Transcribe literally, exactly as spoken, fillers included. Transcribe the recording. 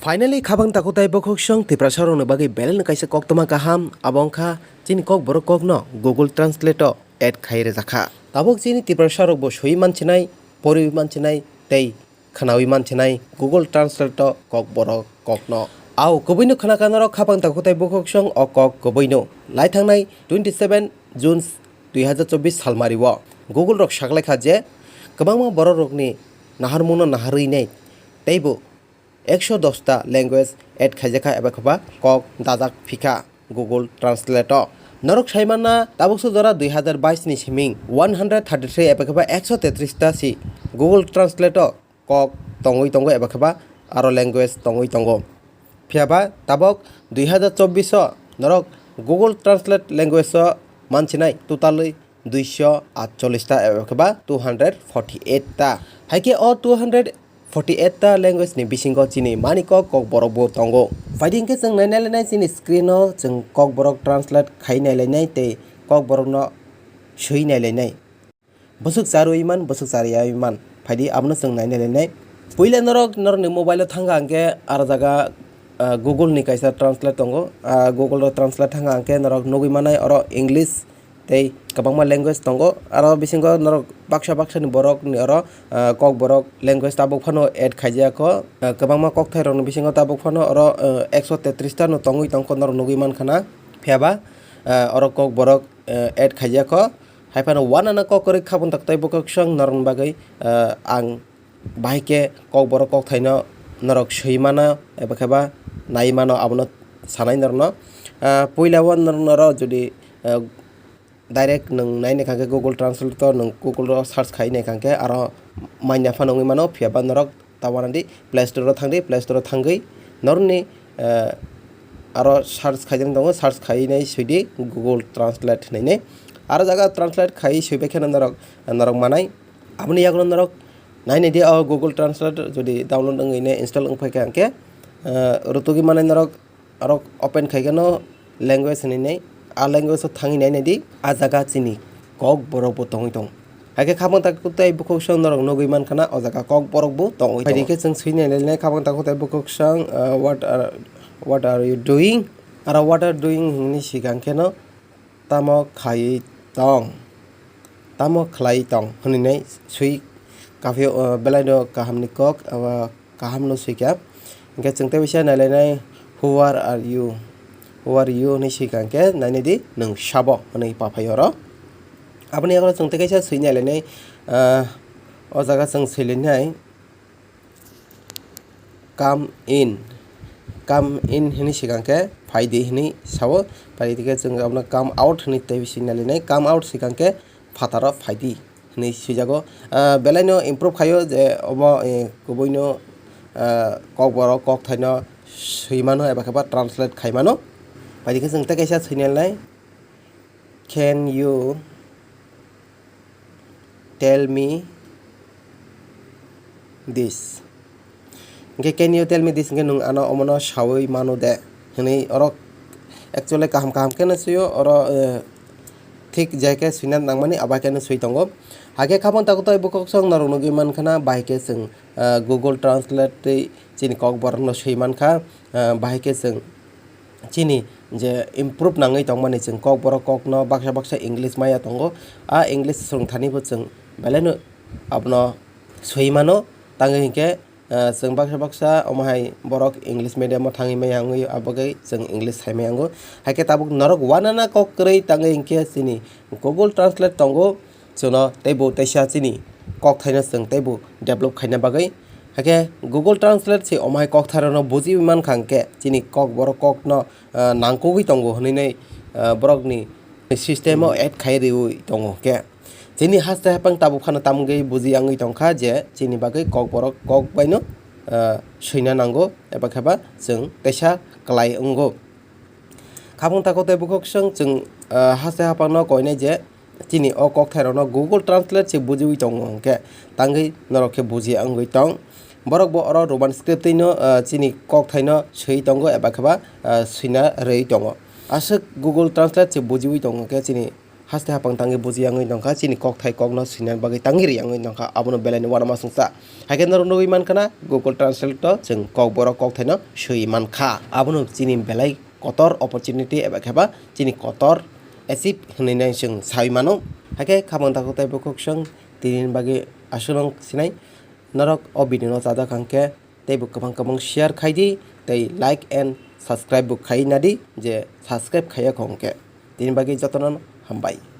Finally, khabang takhuk tei bokhoksong Tiprasa rokni bagwi belai no kaisa koktwma kaham, abo wngkha chini Kokborok kokno Google Translate o add khai rijak kha. Tabuk chini Tiprasa rokbo swiwi manchinai, poriwi manchinai tei khwnawi manchinai Google Translate o Kokborok kokno. Ao kwbwino khwnakha norok khabang takhuk tei bokhoksong o kok kwbwino. Lai thangnai twenty seven June dui hazar chobbish salmari o Google rok saklaikha je kwbangma borok rokni naharmungno naharwi nai teibo ekso dos ta language add khaijakha eba kheba kok dajak phikha Google Translate o. Norok saimanna tabukso jora dui hazar bais ni siming one hundred thirty three eba kheba ekso tetris ta si Google Translate o kok tongwi tongo eba kheba aro language tongwi tongo. Phiyaba tabok dui hazar chobbish o norok Google Translate language o manchinai totally duiso atchollish ta eba kheba two hundred forty eight ta. Haikhe o two hundred forty eight ta language ni bisingo chini mani kok Kokborok bo tongo. Phaidi hinkhe chwng nai nailainai chini screen o chwng Kokborok translate khai nailainai tei Kokborok no swi nailainai. Bwswk charwi man, bwswk charyawi man. Phaidi abono chwng nai nailainai. Puila norok norokni mobile o thangkha hinkhe aro jaga, ah, Google ni kaisa translate tongo. Ah, Google o translate thangkha hinkhe norok nugwi manai oro English tei kwbangma language tongo. Aro bisingo norok baksa baksa ni borok ni oro, ah, Kokborok language tabuk phano add khaijak kho. Ah, kwbangma kokthai rokni bisingo tabuk phano oro, ah, ekso tetris ta no tongwi tongkho norok nugwi mankha na. Phiyaba, ah, oro Kokborok, ah, add khaijak kho. Hai phano uanana kok kwrwi khabang tak tei bokhoksong norokni bagwi, ah, ang bahai khe Kokborok kokthaino norok swi mano eba khe ba nai mano abono sanai norokno. Ah, puila o nor-, norok jodi, ah, direct nwng nai naikha khe Google Translate o nwng Google o search khai naikha khe aro manya phano wngwi mano, phiya ba norok ta uanadi Play Store o thangdi, Play Store o thangwi norokni, ah, aro search khaijak tongo, search khainai swidi Google Translate hwnwi. Aro jaga translate khai swibai kheno norok, norok manai. Aboni yagulo norok nai naidi o Google Translate jodi download wngwi ne install wngphai kha hinkhe, ah, rwtugwi manai norok aro open khai kheno language hinwi nai, a language o thangwi nai naidi, a jaga chini Kokborok bo tongwi tong. Haikhe khabang takhuk tei bokhoksong norok nugwi mankha na o jaga Kokborok bo tongwi tongo. Phaidi khe chwng swi nai nai khabang takhuk tei bokhoksong, ah, what are, what are you doing? Aro what are doing hinwi swikang kheno tamo khaiwi tong, tamo khlai tong hwnwi nai swi kaphio, o, belai no kaham ni kok, o, kaham no swi kha. Hinkhe chwng tei bisa nai lai nai, "Who are, are you? Who are you?" hwnwi swi kha hinkhe nai nai di, "Nwng sabo?" hwnwi pa phai oro. Aboni yagulo chwng tei kaisa swi nai lai nai, ah, o jaga chwng swi lai nai, "Come in, come in" hwnwi swikang khe, "Phai di" hwnwi sao. Phai di khe chwng abono "Come out" hwnwi tei swi nai lai nai. "Come out" swikang khe, "Phataro phai di" hwnwi swijago. Ah, belai no improve khaio je omo, eh, kubui no, ah, Kokborok kokthaino swi mano eba khe ba translate khai mano. Phai di khe chwng tei kaisa swi nai lai, "Can you tell me this?" Hinkhe, "Can you tell me this?" hinkhe nwng ano omono sawi mano de hwnwi oro actually kaham kaham khe no swio oro, eh, thik je khe swina nangmani abo hai khe no swi tongo. Hakhe khabang takhuk tei bokhoksong norok nugwi mankha na bahai khe chwng, eh, Google Translate tei chini Kokborok no swi mankha, eh, bahai khe chwng chini je improve nangwi tongmani chwng Kokborok kokno baksa baksa English maya tongo. A English swrwngthani bo chwng belai no abono swi mano. Tangwi hinkhe, ah, chwng baksa baksa omo hai borok English medium o thangwi maya wngwi abagwi chwng English sai maya wngo. Haikhe tabuk norok uanana kok kwrwi tangwi hinkhe chini Google Translate tongo. Chwngno teibo teisa chini kokthaino chwng teibo develop khaina bagwi. Hakhe Google Translate se omo hai kokthairokno bujiwi mankha hinkhe chini Kokborok kokno, ah, nangkukgwi tongo hwnwi nai, ah, borokni system o add khai riwi tongo hinkhe. Chini haste haphang tabuk phano tamgwi buji wngwi tongkha je chini bagwi Kokborok kok baino, ah, swina nango eba khe ba chwng teisa kwlai wngo. Khabang takhuk tei bokhoksong chwng, ah, haste haphangno koinai je chini o kokthairokno Google Translate se bujiwi tongo hinkhe tangwi norok khe bujiya wngwi tong. Borok bo oro Roman script twi no, ah, chini kokthaino swi tongo eba khe ba, ah, swina rwi tongo. Aswk Google Translate se bujiwi tongo hinkhe chini haste hapang tangwi buji yangwi tongkha, chini kokthai kokno swina bagwi tangwi ri yangwi tongkha, abono belaini uanama songsa. Haikhe norok nugwi mankha na, Google Translate-o chwng kokborok kokthaino swi mankha. Abono chini belai kotor opportunity eba kheba chini kotor achieve hinwi nai chwng sawi mano. Haikhe khamang takhuk tei bukhuk chwng tini bagwi aswk sinai. Norok o video no chajak hwnkhe teibo kwbang kwbang share khai di tei like and subscribe bo khai na di, je subscribe khaiya kho hwnkhe. Tini bagwi jotono hambai.